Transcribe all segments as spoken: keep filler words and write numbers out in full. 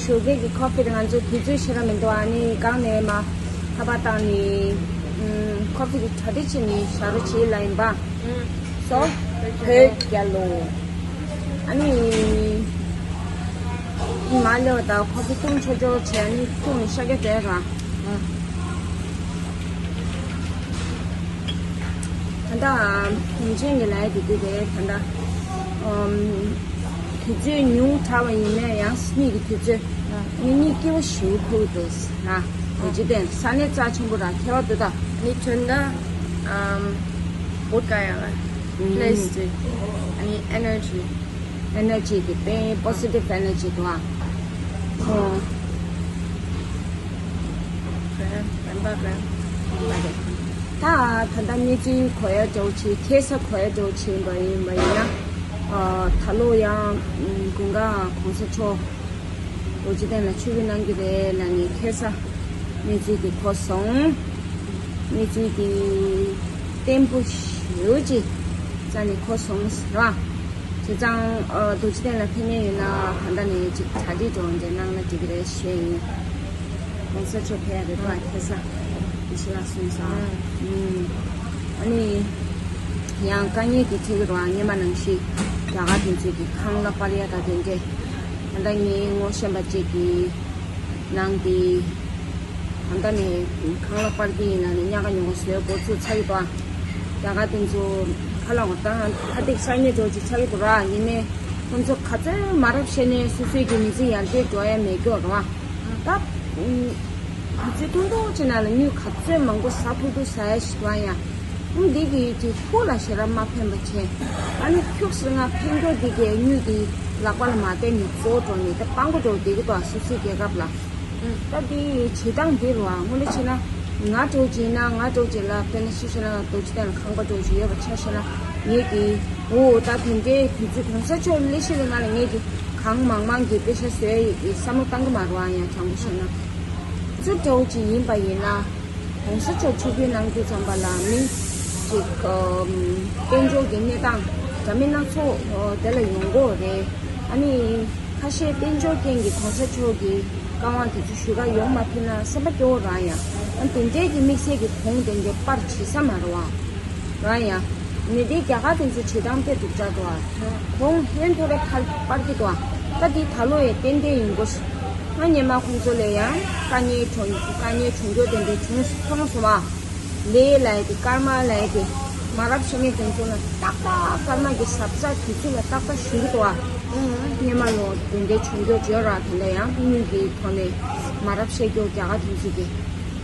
ཞོགས་པའི་གི་ཁོ་ཕི་དེ་ང་ཚོ་དུས་ཚོད་ཤེས་ར་མི་འདུག་ཨ་ནི་གང་ནས་མ་ཁ་པར་བཏང་ནི་ཨུམ་ཁོ་ཕི་གི་གྲ་སྒྲིག་བྱེད་ནི་ཞག་རོ་བྱེད་ལ་ཡིན་པ། སོ་བོད་རྒྱལ་ལོ། ཨ་ནི་མ་ལེ་བ་ད་ཁོ་ཕི་ཐུང་ཆོ་ཆོ་བྱས་ནི་ཐུང་ནི་ཤ་རྒྱ་བྲལ་ར། ད་ལྟ་ཡོང་ཆེན་གྱི་ལས་དེ་དུས་རེད་ད་ལྟ། ཨམ། དུས་ཚོད་ཉུང་དྲགས་པ་ཡིན་ན་ཡང་སྙིགས་ཀྱི་དུས་ཚོད་ངེད་གཉིས་སྐྱིད་པོ་ཞེ་པོ་ཕུལ་འདུག་ན། འོ་ཇི་བསྟན་ས་གནས་རྩ་ཆེན་པོ་ར་ཁྱད་པར་འདུག་ད། ནི་ཐོན་ན་ཨམ། བོད་ཀ་ཡང་ལ་ཨུམ། place དེ་ཨ་ནི་energy energy དེ་དཔེ་positive energy དུ་ཨ། ཨོ། རན་རན་པ་རན། ད་ད་ལྟ་གནས་ཚུལ་གོ་ཡ་འདྲ་བོ་ཆེ་ཁ་སང་གོ་ཡ་འདྲ་བོ་ཆེ་ཡིན་པ་ཡིན་པ་ཡིན་ན། ཨ། ད་ལོ་ཡང་དགུན་ཁ་གོང་ས་མཆོག་རྡོ་རྗེ་གདན་ལ་ཆིབས་བསྒྱུར་གནང་གི་རེད་ལབ་ནས་ཁ་སང་གནས་ཚུལ་དེ་གོ་སོང་། གནས་ཚུལ་དེ་བརྟན་པོ་ཞེ་པོ་ཅིག་རྩ་ནས་གོ་སོང་ཟེར་བ། བྱས་ཙང་། ཨ། རྡོ་རྗེ་གདན་ལ་ཕེབས་མཁན་ཡོད་ན་ད་ལྟ་ནས་ཅིག་གྲ་སྒྲིག་འགྲོ་འདྲ་གནང་ན་འགྲིག་གི་རེད་ཞུ་ཡིན། གོང་ས་མཆོག་ཕེབས་ཡ་རེད་པ་ཁ་སང་། ཡེ་ཤེས་ལགས་གསུངས་སོང་། ཨུམ། ཨ་ནི། ཡང་དཀའ་ངལ་དེ་འཕྲད་ཀྱི་རེད་པ། སྔོན་མ་ནང་བཞིན་རྒྱ་གར་དེ་ཚོས་ཀྱི་ཁང་གླ་སྤར་ཡ་ད་དེ་འདྲས། ད་ལྟ་ངའི་ངོ་ཤེས་པ་གཅིག་གིས་གནང་སྟེ། ད་ལྟ་ནས་ཁང་གླ་སྤར་གྱི་ཡིན་ན་ནི་ཉག་ག་ཉོག་ག་བཟོས་འགོ་ཚུགས་ཚར་གྱི་འདུག་ཨ། རྒྱ་གར་དེ་ཚོ་ཁ་ལག་འོ་ད་ཁ་ཏིག་ས་གནས་འགྲོ་ཅིག་ཆགས་ཀྱི་འདུག་ར། ཡིན་ནའི་ཁོང་ཚོ་ག་ཚོད་མ་རབས་བཤད་ནའི་སོ་སོའི་གི་མི་ཚེ་ཡར་རྒྱས་འགྲོ་ཡ་མེད་སྐྱོ་རེད་པ། ད་དུས་ཚོད་ཐུང་ཐུང་ཅིག་ནང་ལ་དངུལ་ག་ཚོད་མང་པོ་ཟ་ཐུབ་ཐུབ་ཟ་ཡ་ཞིག་འདུག་ཨ་ཡ། ཨུམ། འདི་གི་དེ་ཁུག་ལ་ཞེ་དྲག་མ་ཕན་པ་བྱས། ཨ་ནི་ཁྱུག་ཟེར་ང་ཕན་གྱོག་འདི་གའི་དངུལ་འདི་ལག་པ་ལ་མ་བསྟན་ནས་རྫོགས་འགྲོ་ནས་ད་སྤང་པོ་འགྲོ་བསྡད་ཀྱི་འདུག་ཨ། སོ་སོའི་རྒྱལ་ཁབ་ལ། ད་འདི་བྱེད་སྟངས་འདི་རུ་ཨ་དངོས་གནས་བྱས་ན་ང་འདྲ་བོ་ཅིག་ཡིན་ན་ང་འདྲ་བོ་ཅིག་ལ་དཔེར་ན་ཤི་ཤི་ལ་རྡོ་རྗེ་གདན་ལ་ཁང་པ་འདྲ་བོ་ཅིག་ཡོད་པ་ཆ་བཞག་ན་ངེད་ཀྱིས་འོ་ད་དེ་འདྲའི་དུས་ཚོད་གོང་ས་མཆོག་སླེབས་ཤི་ལ་ང་ལ་ངེད་ཀྱིས་གང་མང་མང་གི་པེ་ཤ་བཟོ་ཡ་ཡི་བསམ་བློ་བཏང་གི་མ་རུ་ཨ། ཡང་དྲང་པོ་བཤད་ན་ཚུར་འདྲ་བོ་ཅིག་ཡིན་པ་ཡིན་ན། གོང་ས་མཆོག་ཆིབས་བསྒྱུར་གནང་དུས་ཙམ་པ་ལ་མི་ཅིག་ཨམ། དཔལ་འབྱོར་གྱི་གནས་སྟངས་འདྲ་མིན་སྣ་ཚོགས་དེ་ལ་ཡོང་གི་ཡོད་རེད། ཨ་ནི་ཁ་ཤས་དཔལ་འབྱོར་རྐྱེན་གྱིས་གོང་ས་མཆོག་གི་བཀའ་དབང་དེ་ཚོ་ཞུ་ག་ཡོང་མ་ཐུབ་ན་སེམས་པ་སྐྱོ་བོ་རང་ཡང་། ཨ། དེ་འདྲའི་གི་དམིགས་བསལ་གྱི་གོང་དེ་འདྲའི་པར་བྱེད་ས་མ་རེད་པ། རང་ཡང་། ནི་དེ་རྒྱ་གར་དེ་ཚོ་བྱེད་སྟངས་དཔེ་སྡུག་ཅག་འདུག་ཨ། གོང་ཧན་ཐོ་རེ་ཁ་པར་གྱི་འདུག་ཨ། ད་དེ་ད་ལོ་ཡང་ཏན་ཏན་ཡིན་དགོས། ང་སྔོན་མ་ཁོང་ཚོ་ལ་ཡང་དཀའ་ངལ་གྲོང་དཀའ་ངལ་གྲོང་ཁྱེར་དེ་འདྲའི་བྱུང་མཐོང་སོང་བ། ལས་ལ་ཡ་དེ་སྐར་མ་ལ་ཡ་དེ་མ་རབས་ཤི་ངེས་དེ་ཚོ་ལ་ཏག་ཏག་སྐར་མ་གི་ཟབ་ཟབ་དུས་ཚོད་ལ་ཏག་ཏག་ཞུ་གི་འདུག་ཨ། སྔོན་མ་ལོ་དེ་འདྲའི་གྲོང་ཁྱེར་བརྗོད་ར་དེ་འདྲ་ཡང་དངུལ་གྱི་ཐོག་ནས་མ་རབས་བཤད་རྒྱུ་རྒྱ་གར་དེ་ཚོ་གི།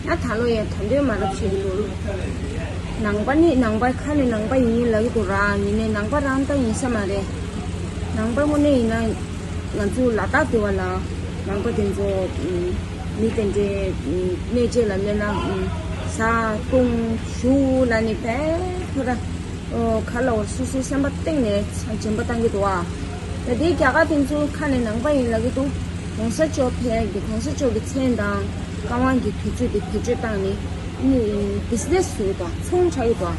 ང་ད་ལོ་ཡང་ད་འདོད་མ་རབས་བྱེད་ཀྱི་འདུག་ནང་པ་ནི་ནང་པ་ཁ་ནས་ནང་པ་ཡིན་ལབ་ཀྱི་འདུག་ར། ཡིན་ནའི་ནང་པ་རང་ད་ཡིན་ས་མ་རེད། ནང་པ་དངོས་གནས་ཡིན་ན་ང་ཚོ་ལ་དྭགས་དེ་བ་ལ་ནང་པ་དེ་ཚོ་མི་དེ་འདྲའི་གནས་མཇལ་ལ་སླེབས་ན་ཟ་བཏུང་བཞུགས་ལ་ནི་བས་ཁོ་ར། ཨོ། ག་ལ་བར་སོ་སོའི་སེམས་པ་གཏིང་ནས་སྦྱིན་པ་བཏང་གི་འདུག་ཨ། ད་དེའི་རྒྱ་གར་དེ་ཚོ་ཁ་ནས་ནང་པ་ཡིན་ལབ་ཀྱི་འདུག་གོང་ས་མཆོག་ཕེབས་ཀྱི་གོང་ས་མཆོག་གི་མཚན་དང་བཀའ་དབང་གི་དུས་ཚོད་དེ་བེད་སྤྱོད་བཏང་ནས་ནི་བི་ཛི་ནེ་སི་བཟོས་འདུག་ཚོང་ཆགས་ཀྱི་འདུག་ཨ།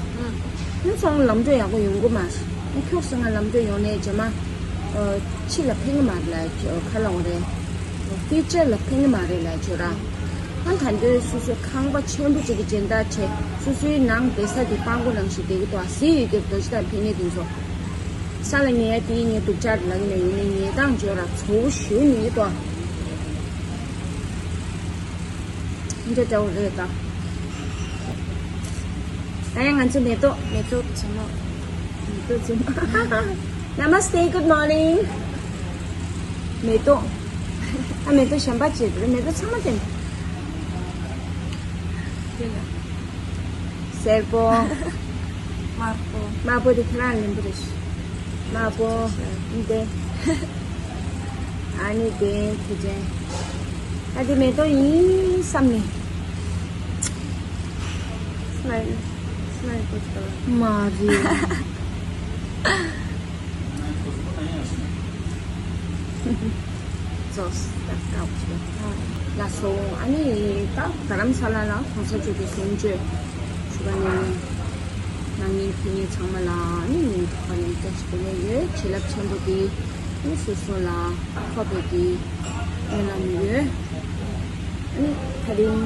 ནི་ཚོང་ལམ་འགྲོ་ཡག་པོ་ཡོང་གི་མ་རེད། ནི་ཁྱོད་སང་ང་ལམ་འགྲོ་ཡོང་ནས་རྗེས་མ་ཕྱི་ལ་ཕན་གི་མ་རེད་ལ་ག་ལ་འོང་རེད། ཕིའུ་ཅར་ལ་ཕན་གི་མ་རེད་ལ་ཁྱོད་རང་། ཨ། ད་འདོད་སོ་སོ་ཁང་པ་ཆེན་པོ་ཅིག་གི་སྦྱིན་བདག་བྱས་སོ་སོའི་ནང་བསྡད་ས་དེ་སྤང་པོ་ནང་བཞིན་བསྡད་ཀྱི་འདུག་ཨ། གཟི་ཡོད་ཀྱི་རྡོ་རྗེ་དང་ཕན་ནི་དེ་ཚོ། ས་ལ་ཉལ་ཡ་དེ་ངའི་སྡུག་ཅག་ལབ་ཀྱི་མེད། ཡིན་ནའི་ཉལ་སྟངས་འཇོག་ར་ཚོ་བོ་ཞུ་ནི་ཡོད་དོ། འདི་འདྲ་བོ་རེད་ད། ད་ཡང་ང་ཚོ་མེ་ཏོག་མེ་ཏོག་བྱེ་མ། མེ་ཏོག་བྱེ་མ། Namaste, good morning. མེ་ཏོག་ཨ། མེ་ཏོག་གཞན་པ་བྱེད་དེ་མེ་ཏོག་ཚང་མ་དེ། དེ་ལ། སེར་པོ། དམར་པོ། དམར་པོ་དེ་ཁྱེད་རང་ལེན་པོ་རེད། དམར་པོ། འདི། ཨ་ནི་དེ་དེ་ཅན། ཨ་དེ་མེ་ཏོག་ཡིན་བསམ་ནས། སི་མའིལ། སི་མའིལ་དགོས་ཀྱི་འདུག་མ་རེད། ཙོགས་ད་དགའ་བོ་ཞིག་ལ་སོང་། ཨ་ནི་ད་རྡ་རམ་ས་ལ་ལ་གོང་ས་མཆོག་གི་གསུང་ཆོས་ཞུ་བ་ནས་གནང་མཁན་ཕེབས་མཁན་ཚང་མ་ལ་ཨ་ནི་ངའི་ཐོག་ནས་བཀྲ་ཤིས་བདེ་ལེགས་ཡོད། བྱིན་རླབས་ཆེན་པོ་དེ་ཨ་ནི་སོ་སོ་ལ་ཐོབ་པའི་གི་ ཡོད་ལ་མི་ཡོད། ཨ་ནི་དེ་རིང་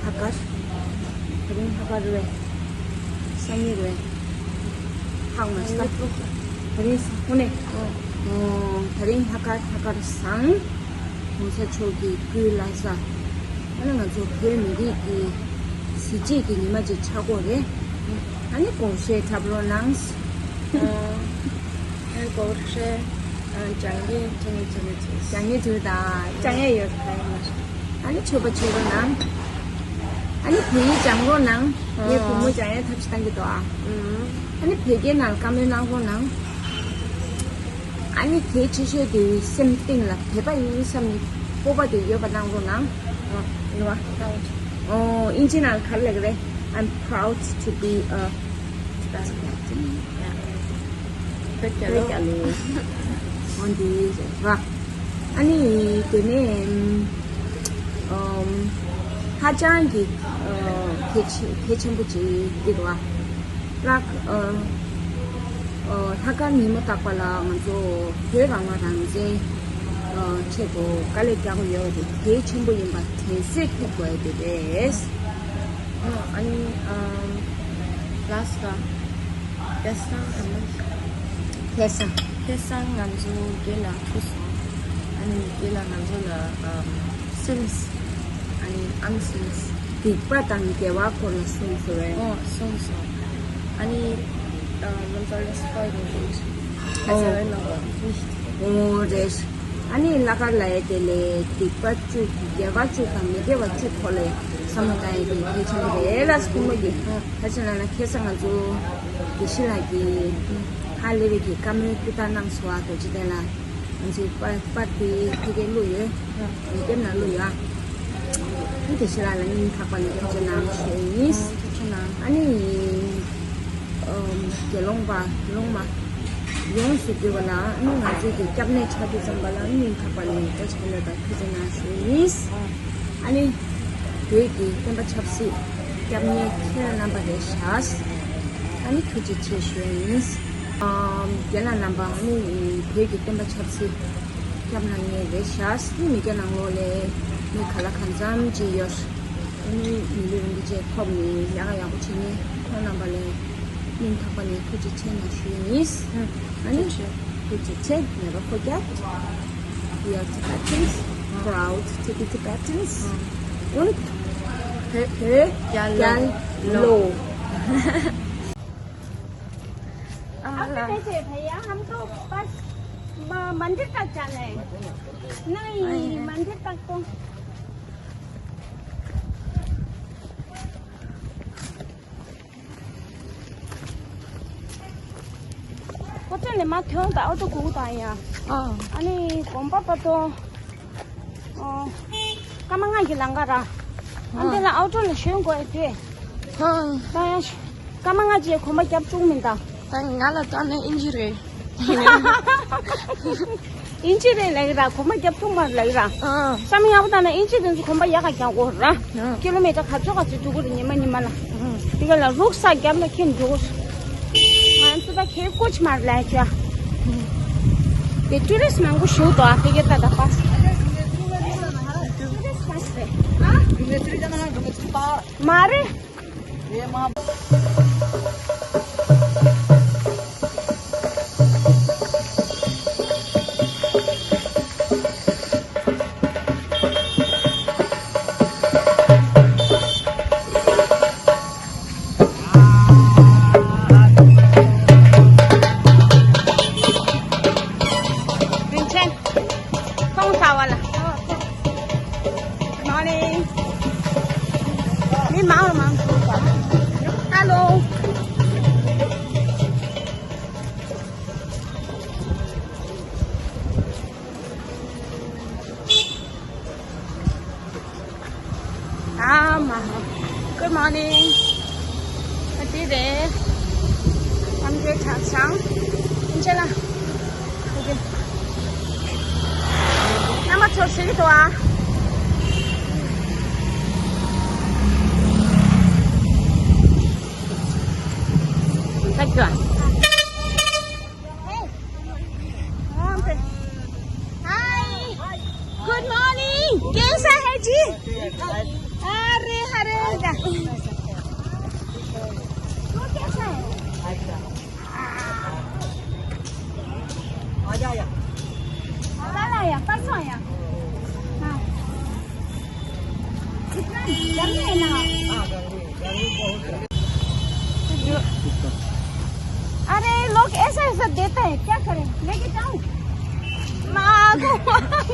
ཧ་ཀར། དེ་རིང་ཧ་ཀར་རེད། སང་ཉིན་རེད། ཧ་མ་ས། དེ་རིང་ས་ཧོ་ནེ། ཨོ། དེ་རིང་ཧ་ཀར་ཧ་ཀར་སང་། གོང་ས་མཆོག་གི་སྐུའི་བླ་གཟའ། ཨ་ནི་ང་ཚོ་བོད་མི་རིགས་ཀྱི་གཟི་བརྗིད་ཀྱི་ཉི་མ་ཅིག་ཆགས་ཀྱི་ཡོད་རེད། ཨ་ནི་སྒོར་གཞས་འཁྲབ་རོགས་གནང་། ཨ་ནི་སྒོར་གཞས། ཨ། ལྗང་གི་ཐུང་ངུ་ཐུང་ངུ་ཅིག་ལྗང་གི་ཐུང་ངུ་དང་ལྗང་ཡས་ཡོད་ཁ་ཡོད་མ་རེད། ཨ་ནི་མཆོད་པ་མཆོད་རོགས་གནང་། ཨ་ནི་བོད་ཡིག་སྦྱང་རོགས་གནང་། ངའི་བུ་མོ་ལྗང་ཡས་ཐབས་ཤེས་བཏང་གི་འདུག་ཨ། ཨ་ནི་བོད་སྐད་ནང་བཀའ་མོལ་གནང་རོགས་གནང་། ཨ་ནི་གལ་ཆེ་ཤོས་དེ་སེམས་གཏིང་ལ་བོད་པ་ཡིན་བསམ་ནས་སྤོབས་པ་དེ་ཡོད་པ་གནང་རོགས་གནང་། ཨ། ཡིན་པ། ཨོ། ཨིན་ཇི་ནང་ག་རེ་ལབ་ཀྱི་རེད། I'm proud to be a Tibetan. བོད་རྒྱལ་ལོ། བོད་རྒྱལ་ལོ། འོ་འདི་རེད་བ། ཨ་ནི་དེ་ནས་ཨམ། ཧ་ཅང་གི་ཨ། གལ་ཆེ་གལ་ཆེན་པོ་ཅིག་འདི་རེད་བ། ལགས། ཨ། ཨ། ལྷག་དཀར་ཉིན་མོ་རྟག་པ་ལ་ང་ཚོ་བོད་རང་དབང་རང་བཙན་ཨ། ཆེད་དུ་དཀའ་ལས་རྒྱག་དགོས་ཡོད་པ་དེ་གལ་ཆེན་པོ་ཡིན་པ་དྲན་གསོ་ཐེབས་དགོས་ཡ་དེ་རེད། ཨ་ནི་ཨམ། ལགས་སོ། ཁ་སང་ཨ་མ། ཁ་སང་། ཁ་སང་ང་ཚོ་རྒན་ལགས་ཐུག་སོང་། ཨ་ནི་རྒན་ལགས་ང་ཚོ་ལ་ཨམ། སིམས། ཨ་ནི་ཨམ་སིམས། སྡིག་པ་དང་དགེ་བ་སྐོར་ལ་གསུངས་སོང་བས། ཨོ། གསུངས་སོང་། ཨ་ནི་ཨམ། ང་ཚོ་ལ་སྤོ་ཡི་འདུག་ཨོ། ཨ་ཟེར་བའི་ནང་ལ། ཨོ་རེད། ཨ་ནི་བླ་དཀར་ལགས་ཡ་དེ་ལས་སྡིག་པ་བཅུ་དགེ་བ་བཅུ་དང་མི་དགེ་བ་བཅུ་སྐོར་ལ་བསམ་བློ་བཏང་ཡ་དེ་གལ་ཆེན་པོ་རེད་ལགས་སོ། ཁོང་མོ་གིས་ད་ཕྱི་ནང་ལ་ཁ་སང་ང་ཚོ་དགེ་བཤེས་ལགས་ཀྱིས་ཧ་ལས་པའི་གི་བཀའ་མོལ་ཏག་ཏག་གནང་སོང་བ། རྡོ་རྗེ་གདན་ལ་ང་ཚོའི་པར་པར་དེ་ཕ་གིར་བླུགས་ཡོད། ཡི་དེབ་ནང་བླུགས་ཡོད་ཨ། ཨ་ནི་དགེ་བཤེས་ལགས་ལ་སྙིང་ཐག་པ་ནས་ཐུགས་རྗེ་གནང་ཞུ་ཡིན། ཨ་ནི། ཨམ། དགེ་སློང་པ་སློབ་མ་ཡོངས་སུ་གྱུར་པ་ལ་ཨ་ནི་ང་ཚོའི་གི་སྐྱབས་གནས་ཆགས་དུས་ཙམ་པ་ལ་སྙིང་ཐག་པ་ནས་བཀྲ་ཤིས་བདེ་ལེགས་དང་ཐུགས་རྗེ་གནང་ཞུ་ཡིན། ཨ་ནི་བོད་ཀྱི་སྟོན་པ་ཆབ་སྲིད་སྐྱབས་གནས་ཁྱེད་རང་རྣམ་པ་རེད་ཤག་ཨ་ནི་ཐུགས་རྗེ་ཆེ་ཞུ་ཡིན། ཨམ། རྒན་ལགས་རྣམ་པ་ཨ་ནི་བོད་ཀྱི་སྟོན་པ་ཆབ་སྲིད་སྐྱབས་གནང་མཁན་རེད་ཤག་ཨ་ནི་མི་སྐྱ་ནང་ལོགས་ལ་མི་ག་ལ་གང་འཚམ་ཅིག་ཡོད། ཨ་ནི་མི་ལུས་རིན་པོ་ཆེ་ཐོབ་ནས་ཡག་ག་ཡག་པོ་བྱེད་མཁན་ཁོང་རྣམ་པ་ལ་སྙིང་ཐག་པ་ནས་ཐུགས་རྗེ་ཆེ་གནང་ཞུ་ཡིན། ཨ་ནི་ཐུགས་རྗེ་ཆེ། ངེས་པར་ཁོ་རྒྱལ། We are Tibetans, proud to be Tibetans. ཨ། བོད་རྒྱལ་ལོ། आपके कैसे है भैया? हम तो बस म-, मंदिर तक जाना है। नहीं, मंदिर तक तो। ཁོ་ཚོ་ནས་མ་ཐོན་ད་ཨོ་ཏོ་གུག་དང་ཡ། ཨ་ནི་དགོན་པ་པ་ཏོ། ཨོ། ཀ་མ་ང་གི་ལང་ཀ་ར། ཨ་འདི་ལ་ཨོ་ཏོ་ལ་ཞོན་དགོས་ཏེ། ཧང་། ད་ཡ་ཀ་མ་ང་ཅེ་གོམ་པ་རྒྱབ་བཅུག་མིན་ད། ད་ང་ལ་ད་ནི་ཨིན་ཇི་རེད། ཨིན་ཇི་རེད་ལབ་ར་གོམ་པ་རྒྱབ་བཅུག་མ་ལབ་ར། ཨ། བསམ་ཡག་པོ་ད་ན་ཨིན་ཇི་དེ་ཚོ་གོམ་པ་ཡག་ག་རྒྱག་གོ་ར། ཨ། ཀི་ལོ་མི་ཊར་ག་ཚོད་ག་ཚོད་འགྲོ་གོ་རེད་ཉི་མ་ཉི་མ་ལ། ཨ། དེ་ག་ལ་རུག་ས་རྒྱབ་ལ་ཁྱེར་འགྲོ་གོ། ང་ཚོ་ད་ཁེབ་ཀོ་ཆི་མར་ལས་ཀྱ། དེ་ཊུ་རིསྚ་མང་པོ་ཞུ་དོ་ཨ་ཕི་གེ་ད་ད་པ། མ་རེད། རིན་ཆེན། ཁོང་ཚ་བ་ལ། Morning. མི་མང་རུ་མང་། Hello. ཨ་མ། Good morning. ཨ་དེ་རེད། ཐམས་ཅད་ཆག་ཆང་། ཨིན་ཆེ་ལ། ཨོ་ཀེ། རྣམ་པ་ཚོ་ཟེར་གི་འདུག་ཨ། Thank you. Hey. Hi. आ जा, आ जा। हाँ, ला, ला, या, परसों आया। हाँ। इतना गर्मी है ना? हाँ, गर्मी, गर्मी बहुत है। अरे, लोग ऐसा, ऐसा देते हैं, क्या करें? लेके जाऊं? माँ को,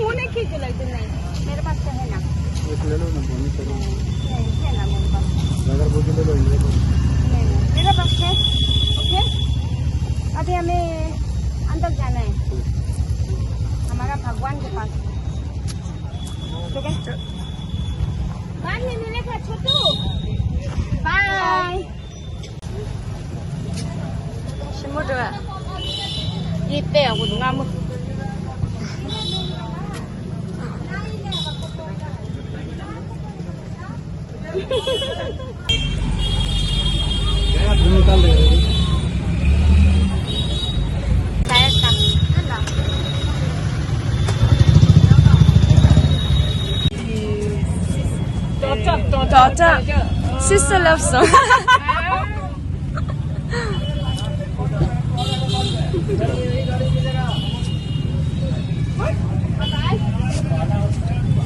उन्हें खींच लो, नहीं, मेरे पास तो है ना। एक ले लो ना, पानी चलो। नहीं, है ना मेरे पास। अगर वो भी ले लो, ये लो। नहीं, नहीं, मेरे पास है। ओके? अभी हमें अंदर जाना है। हमारा भगवान के पास। ठीक है? बाद में मिलेगा, छोटू। बाय। ཞིམ་མོ་འགྲོ་ཡ། ཡིད་དཔེ་ཡག་པོ་འདུག་སྔ་མོ། Daughter, sister love song.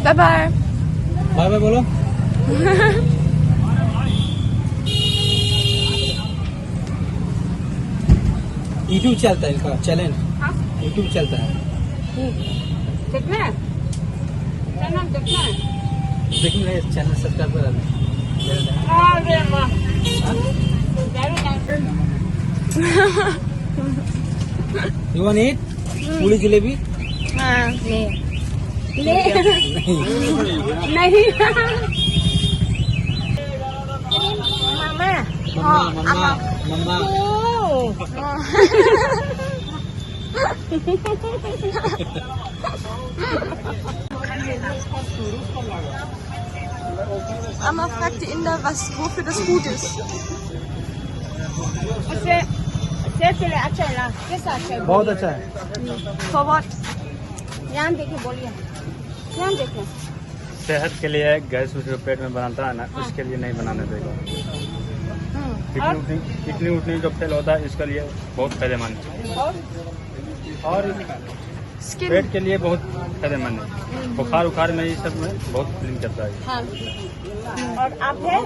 Bye bye. Bye bye बोलो। YouTube चलता है इनका चैनल। हाँ। YouTube चलता है। देखना है? चैनल देखना है? देखना है, चैनल सब्सक्राइब करा दो। अरे वाह। Very nice. You want eat? पूरी जलेबी? हाँ, ले। ले। नहीं। नहीं। मामा। मम्मा, हाँ, मम्मा, आमा। मम्मा। ओ। Mama fragt die Inder, was, wofür das gut ist. Sehr, sehr viele Achaila. Sehr Achaila. बहुत अच्छा है। For what? यहाँ देखिए, बोलिए। यहाँ देखिए। सेहत के लिए गैस उस जो पेट में बनाता है ना, हाँ। उसके लिए नहीं बनाने देगा। हम्म, किडनी और? उठनी, किडनी उठनी जो फेल होता है, इसके लिए बहुत फायदेमंद है। और? और स्किन। पेट के लिए बहुत फायदेमंद है। हम्म। बुखार उखार में, ये सब में बहुत क्लीन करता है। हाँ। हम्म। और आप है?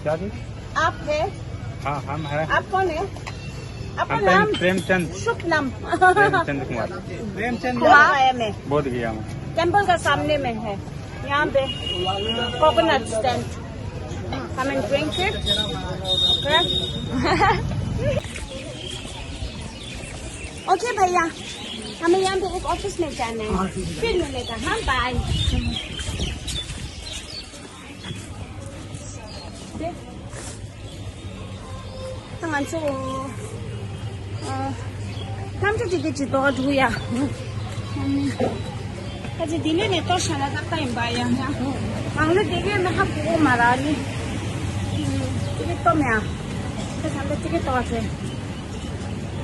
क्या जी? आप है? हाँ, हम हैं। आप कौन है? आपका हम नाम? प्रेमचंद। शुभ नाम। प्रेमचंद कुमार। प्रेमचंद कुमार। बोध गया में। बोध गया में। टेम्पल का सामने में है। यहाँ पे coconut stand. Come and drink it. Okay? Okay भैया, हमें यहाँ पे एक ऑफिस में जाना है, फिर मिलेगा। हाँ, बाय। ང་ཚོ་ཨ་ཐམ་ཅུ་ཅིག་གི་ཅིག་ཏོག་འགྲོ་ཡ། ཁ་ཅིག་དེ་ལས་ནས་ཏོག་ཤ་ལ་ཏག་ཏག་ཡིན་པ་ཡ། ང་ལ་དེ་གའི་ན་ཧ་གོ་མ་ར་ནི། ཅིག་གི་ཏོག་མེ་ཨ། ཁ་ཚང་ད་ཅིག་གི་ཏོག་ཚེ།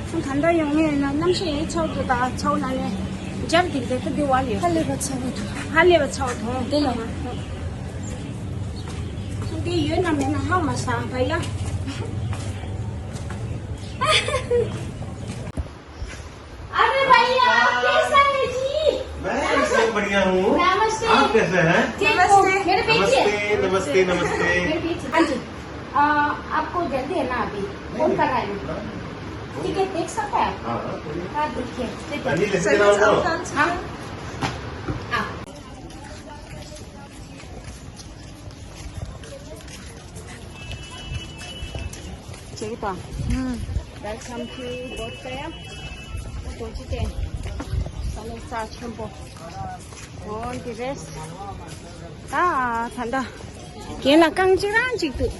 ད་ལྟ་ཡོང་ངེས་ན་གནམ་གཤིས་ཡང་ཚ་བོ་འདུག་ད་ཚ་བོ་ན་ནས་འཇར་འདི་འདྲ་ད་འདི་བ་ལས། ཧ་ལས་པ་ཚ་བོ་འདུག་ཧ་ལས་པ་ཚ་བོ་འདུག་དེ་ལ་འདི་ཡོད་ན་མེད་ན་ཧ་མ་སང་བ་ཡ། अरे भैया, आप कैसा है जी? मैं एकदम बढ़िया हूँ। नमस्ते। आप कैसे हैं? ठीक हूँ। नमस्ते। मेरे पीछे। नमस्ते, नमस्ते, नमस्ते। मेरे पीछे। हाँ जी। आ, आपको जल्दी है ना अभी? फोन कर रहा है। हाँ। टिकट देख सकता है? हाँ, हाँ, कोई नहीं। हाँ, देखिए। देखिए। अनिल, इसके नाम करो। हाँ। हाँ। ཅེས་དང་། Welcome to Bodh Gaya. ད་ཅི་ཏེ། ས་ལེ་ས་ཆེན་པོ། འོ་འདི་རེད། ད་ད་ད། རྒན་ལགས་རྐང་གཅིག་རང་གཅིག་འདུག་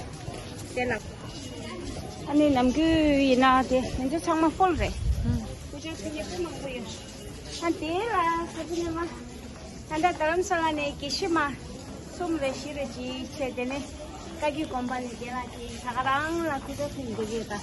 དེ་ལ། ཨ་ནི་ནམ་རྒྱུན་ཡིན་ན་དེ་ང་ཚོ་ཚང་མ་ཧྥུལ་རེད། ཨུ་ཅག་ཚོ་ཉེ་པོ་མང་པོ་ཡོད། ཨ་དེ་ལ་ས་ཆེན་མ། ད་ལྟ་རྡ་རམ་ས་ལ་ནས་དགེ་བཤེས་མ་གསུམ་རེ་བཞི་རེ་ཅིག་བྱས། དེ་ནས་བཀའ་བརྒྱུད་དགོན་པ་ནས་རྒན་ལགས་ཀྱིས་ད་ག་རང་ལ་སྐུ་ཚབ་ཕུལ་འདུག་གས་ད།